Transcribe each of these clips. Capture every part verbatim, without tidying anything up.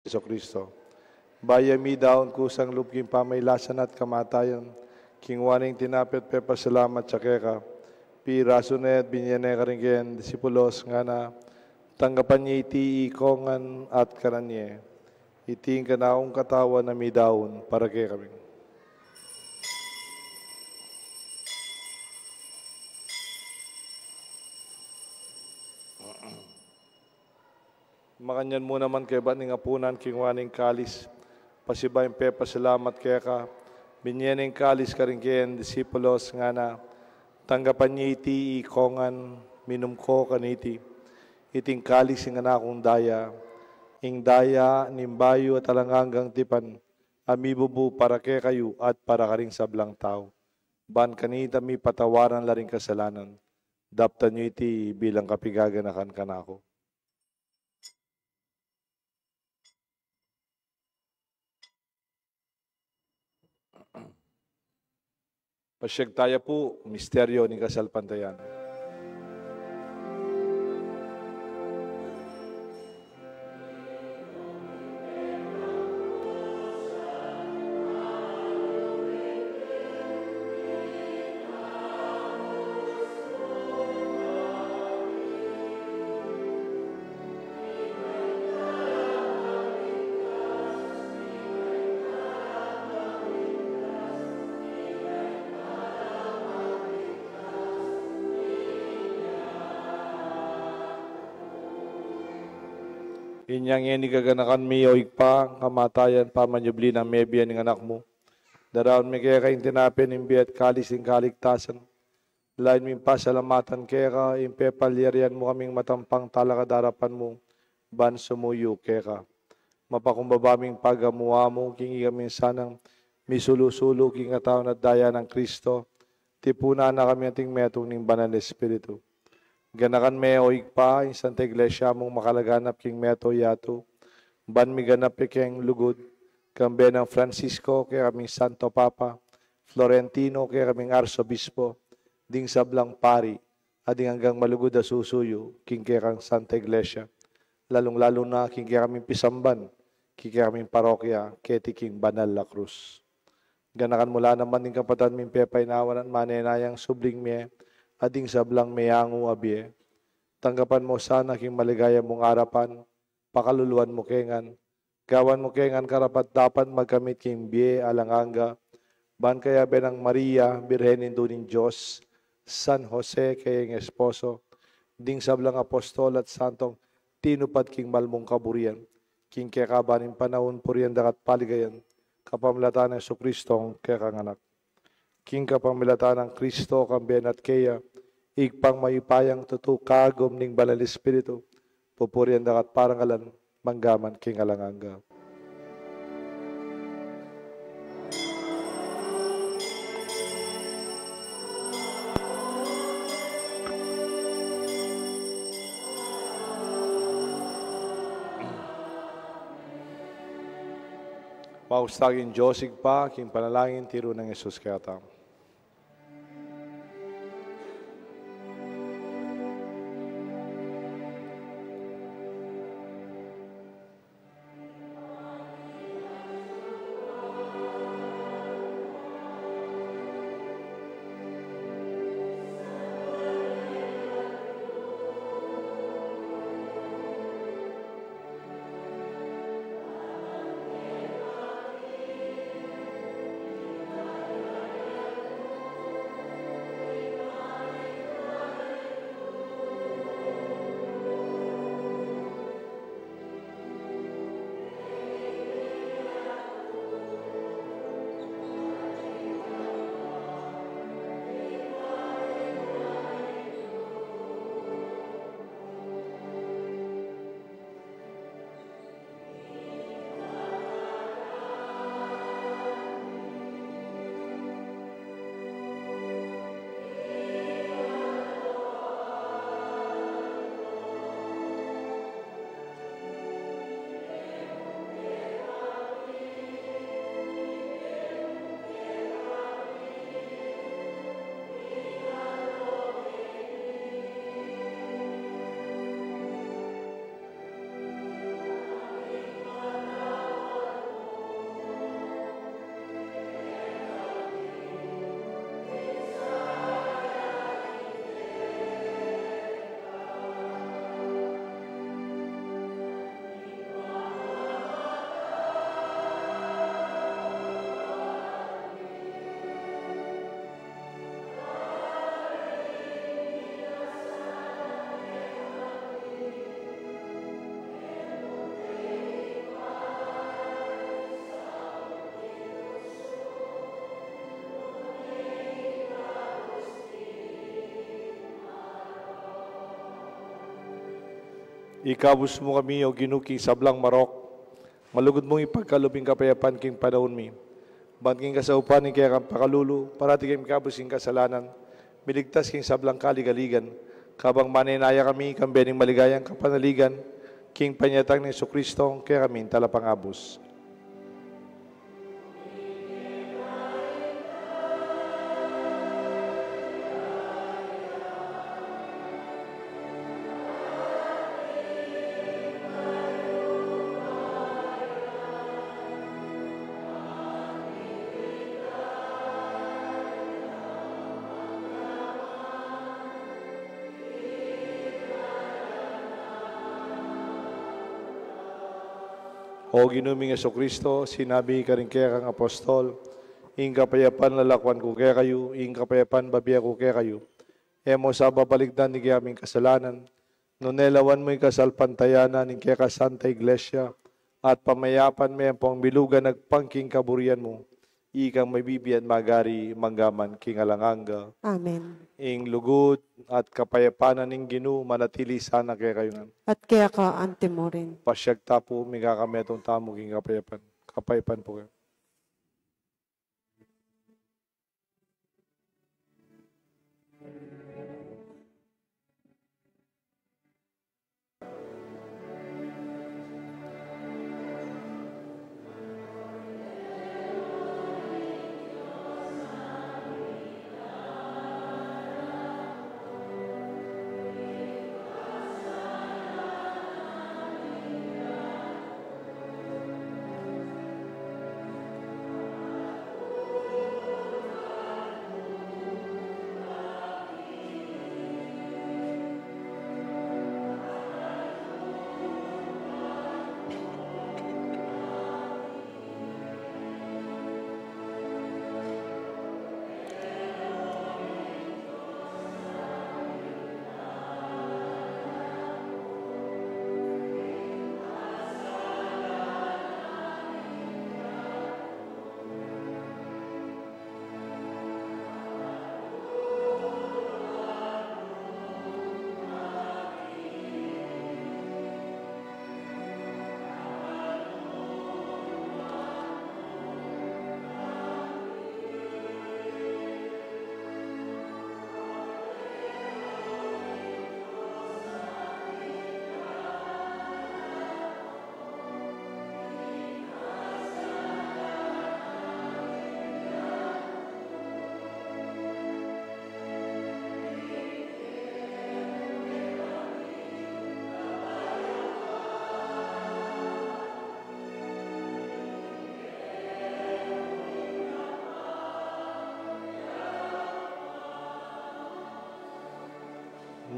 Jesucristo. Bayu ya midaun kusang lub king pamailasan at kamatayan, kinua ne ing tinape at pepasalamat ya keka, pirasu ne at binie ne karing kayang disipulos, ngana, tanggapan ye iti ikong ngan at kanan ye. Iti ing kanakung katawan a midaun para kekami. Makanyan mu naman kaybat ning apunan, kinua ne ing kalis, pasibayu ing pepasalamat keka, binie ne ing kalis karing kayang disipulos, ngana, tanggapan ye iti ikong ngan, minum ko kaniti. Iti ing kalis ning kanakung daya, ing daya ning bayu at alang anggang tipan, a mibubu para kekayu at para karing sablang tau. Ban kanita mipatawaran la ring kasalanan. Daptan yu iti bilang kapigaganakan kanaku. Pasiag taya pu, misteryo ning kasalpantayanan. Inya ngeni gaganakan mi, o Ibpa, ing kamatayan, pamanyubli nang mebie ning Anak mu. Daraun mi keka ing tinape ning bie at kalis ning kaligtasan. Lalu ming pasalamatan keka ing pepalyarian mu kaming matampang talakad king arapan mu ban sumuyu keka. Mapakumbaba ming pagamu-amu king ikami sanang misulu-sulu king katawan at daya nang Kristo, tipunan na kami anting metung ning Banal Espiritu. Ganakan me, o Ibpa, ing Santa Iglesia mung makalaganap king mabilug a yatu, ban miganap ya keng lugud, kambe nang Francisco, kekaming Santo Papa, Florentino, kekaming Arsobispo, ding sablang pari, at ding anggang malugud a susuyu king kekang Santa Iglesia, lalung-lalu na king kekaming pisamban, king kekaming parokya, keti king Banal a Krus. Ganakan mu la naman ding kapatad ming pepainawan at manenayang subling mie, at ding sablang meangu a bie. Tanggapan mu sana king maligaya mung arapan, pakaluluan mu ke ngan, gawan mu ke ngan karapat-dapat magkamit king bie alang angga, ban kayabe nang Maria, Birhen Indu ning Dios, San Jose, kayang esposo, ding sablang apostol at santong tinupad king mal mung kaburian, king keka ban king panaun purian da ka at paligayan, kapamilatan nang Jesucristo a kekang Anak. King kapamilatan nang Kristo, kambe na at keya, Ibpang mayupayang tutu, kagum ning Banal Espiritu, pupurian da ka at parangalan, mangga man king alang angga. Maus ta king Dios Ibpa, king panalangin tiru nang Jesus kekatamu. Ikabus mu kami, O Ginu, king sablang marok, malugud mung ipagkalub ing kapayapan king panaun mi. Ban king kasaupan ning kekang pakalulu, parati kaming mikabus king kasalanan, miligtas king sablang kaligaligan, kabang manenaya kami king bie ning maligayang kapanaligan, king panyatang nang Jesucristo, kekaming Talapangabus. O Ginu ming Jesucristo, sinabi karing kekang apostol, ing kapayapan lalakwan ku kekayu, ing kapayapan bibie ku kekayu. E mu sa babalikdan ding kekaming kasalanan, nune lawan mu ing kasalpantayanan ning kekang Santa Iglesia, at pamayapan me ampong milugan agpang king kaburian mu, ikang mabibie at magari mangga man king alang angga. Amen. Ing lugud at kapayapan na ning Ginu manatili sana kekayu ngan. At keka anti mu rin. Pasiag ta pu, mikakametung tamu king kapayapan. Kapayapan pu kayu.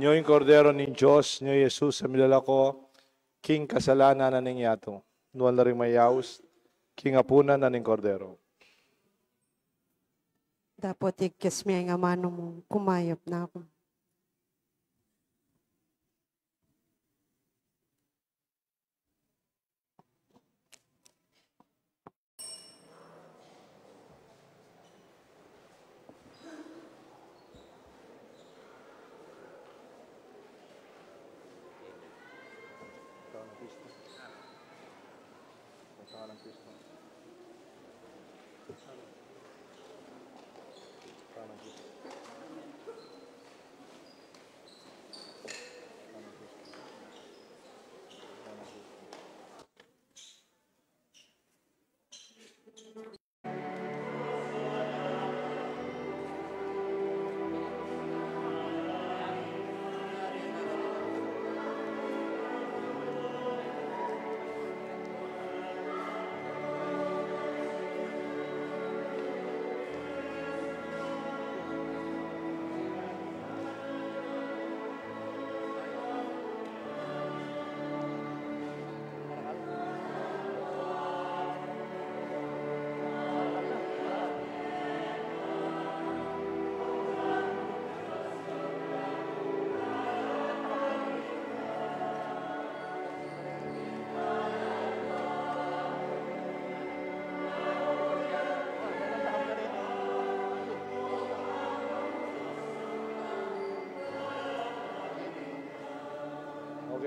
Nyo ing Kordero ning Dios, nyo i Jesus a milalako king kasalanan na ning yatu. Nuan la ring mayaus king apunan na ning Kordero. Dapot igkas me ing amanu mu, kumayap na ku.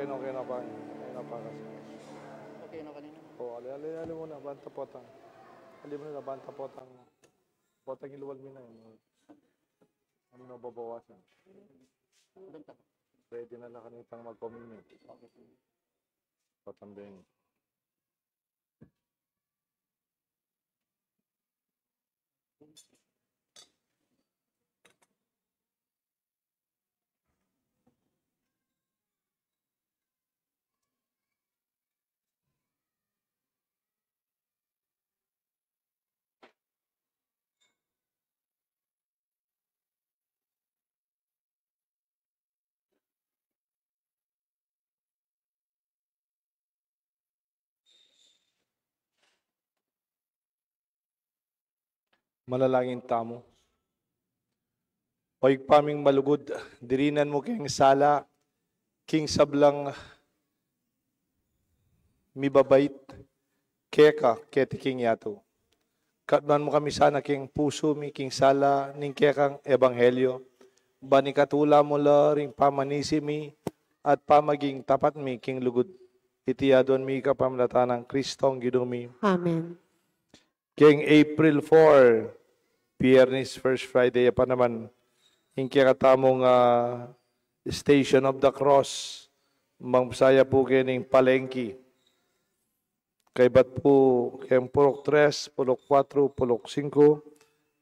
Okay na, okay na, pa. Okay na, pa, kasi. Okay na kanina. O, ali, ali, ali mu na, banta potang. Ali mu na, banta potang. Potang iluwal mi na, e. Ano na babawasan? Ready na la kanitang mag-communion. Potang beng. Manalangin tamu. O Ibpa ming malugud, dirinan mu keng sala king sablang mibabait keka keti king yatu. Katmuan mu kami sana king pusu mi king sala ning kekang ebanghelyo, ban ikatula mu la ring pamanisi mi at pamaging tapat mi king lugud. Iti aduan mi kapamilatan nang Kristong Ginu mi. Amen. Keng April four, Biyernes, First Friday, ya pa naman ing kekatamung, ah, Station of the Cross, mangusaya pu keng palengki. Kaybat pu keng purok tres, purok kuatro, purok singko,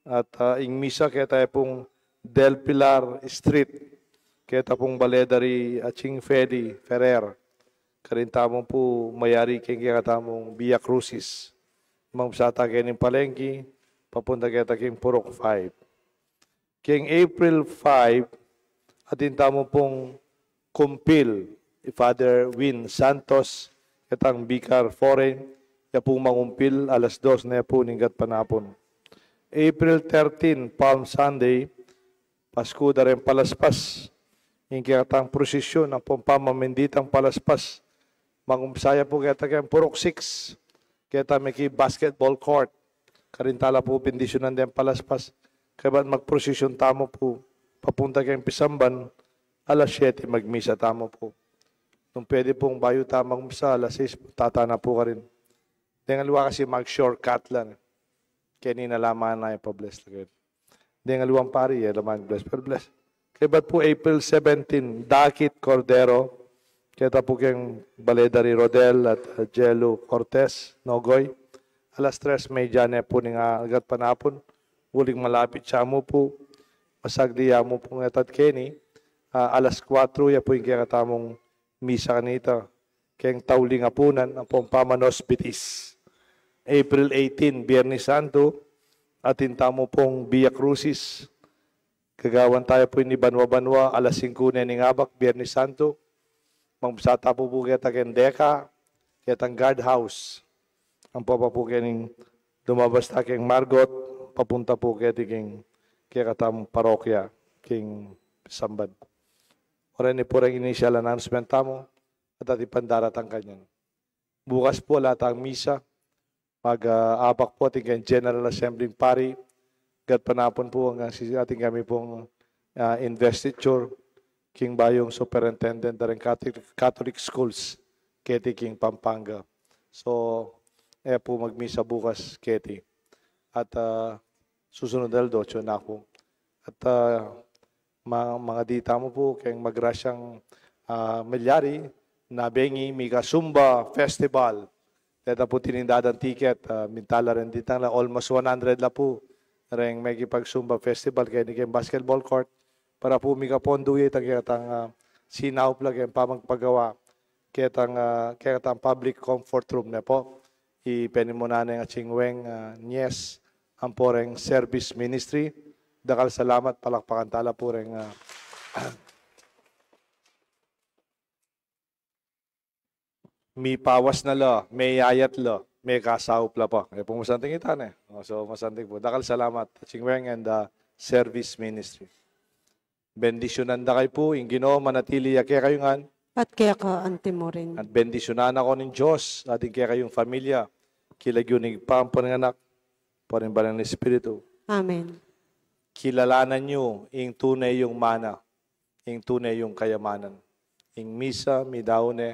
at, ah, ing misa keta ya pung Del Pilar Street, keta pung bale da ri Aching Feli Ferrer. Karin tamu pu mayari keng kekatamung Via Crucis. Mangusaya ta keng palengki, papunta keta keng purok five. Keng April five, atin tamu pung kumpil i Father Win Santos, ketang Vicar Foreign, ya pung mangumpil alas dos na pu ning gatpanapun. April thirteen, Palm Sunday, Pasku da ring Palaspas. Ing kekatang prosesyon ampong pamaminditang Palaspas, mangusaya pu keta keng purok six, keta miki basketball court. Karin ta la pu bendisyunan deng Palaspas. Kaybat magprosesyon tamu pu papunta keng pisamban, alas siyete magmisa tamu pu. Nung pwede pung bayu ta magmisa, alas sais, punta ta na pu karin. Deng aliwa kasi mag-shortcut la. Keni na la, mana, ipa-bless la keni. Deng aliwang pari, e la mag-bless, pero bless. Kaybat pu April seventeen, Dakit Cordero, keta pu keng bale da ri Rodel at, uh, Jelu Cortez Nogoy. Alas tres medya ne pu ning, ah, gatpanapun. Uling malapit ya mu pu, masagli ya mu pung etat keni, ah, alas kuatro ya pu ing kekatamung misa kanita, keng tauling apunan ampong pamanospitis. April eighteen, Biyernes Santo, atin tamu pung Via Crucis. Gagawan ta ya pu ini banwa-banwa, alas singko ne ning abak, Biyernes Santo. Mangusaya ta pu pu keta keng Deka, ketang guard house. Ampo pa pu keni lumabas ta keng Margot, papunta pu keti keng kekatamung parokya, keng pisamban. Oren ini pu ring initial announcement tamu, at atin pang daratang kanyan. Bukas pu ala tang misa, mag, ah, abak pu atin keng General Assembly ning pari, gatpanapun pu anggang si atin kami pung, ah, investiture king bayung superintendent da ring Catholic, Catholic schools keti king Pampanga. So, e pu magmisa bukas keti. At, ah, susunung aldo, tsu na ku. At, ah, ma-, mangadi tamu pu keng magrasyang, ah, milyari na bengi mika Zumba Festival. Deta pu tinindadan tiket, ah, minta la rin ditang la, almost one hundred la pu reng mekipag-Zumba Festival keni keng basketball court. Para pu mika pondu ya itang kekatang, ah, sinaup la keng pamagpagawa ketang, ah, kekatang public comfort room ne pu. I penimunan neng Aching Weng, ah, Nyes, ampo reng service ministry. Dakal salamat, palakpakan ta la pu reng, ah, mipawas na la, meyayat la, mekasaup la pa. E pu masanting ita ne. O, so, masanting pu. Dakal salamat, Aching Weng and, ah, service ministry. Bendisyunan da kayu pu ing Ginu, manatili ya kekayu ngan. At keka anti mu rin. At bendisyunan na kayu ning Dios, at ing kekayung familia, king lagyu ning Ibpa, ampo ning Anak, ampo ning Banal a Espiritu. Amen. Kilalanan yu ing tune yung mana, ing tune yung kayamanan. Ing misa midaun ne,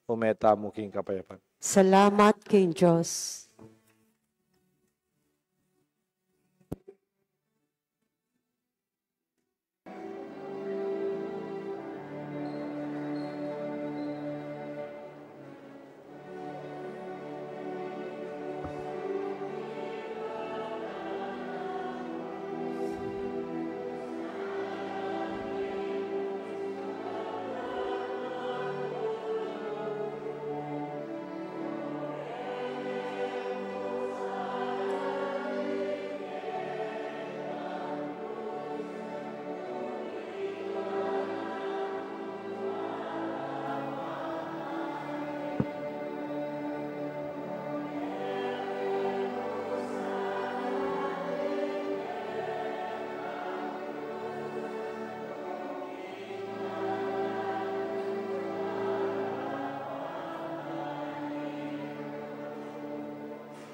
ume tamu king kapayapan. Salamat king Dios.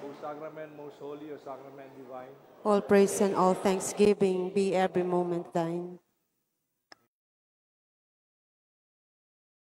O sacrament most holy, O sacrament divine. All praise and all thanksgiving be every moment thine.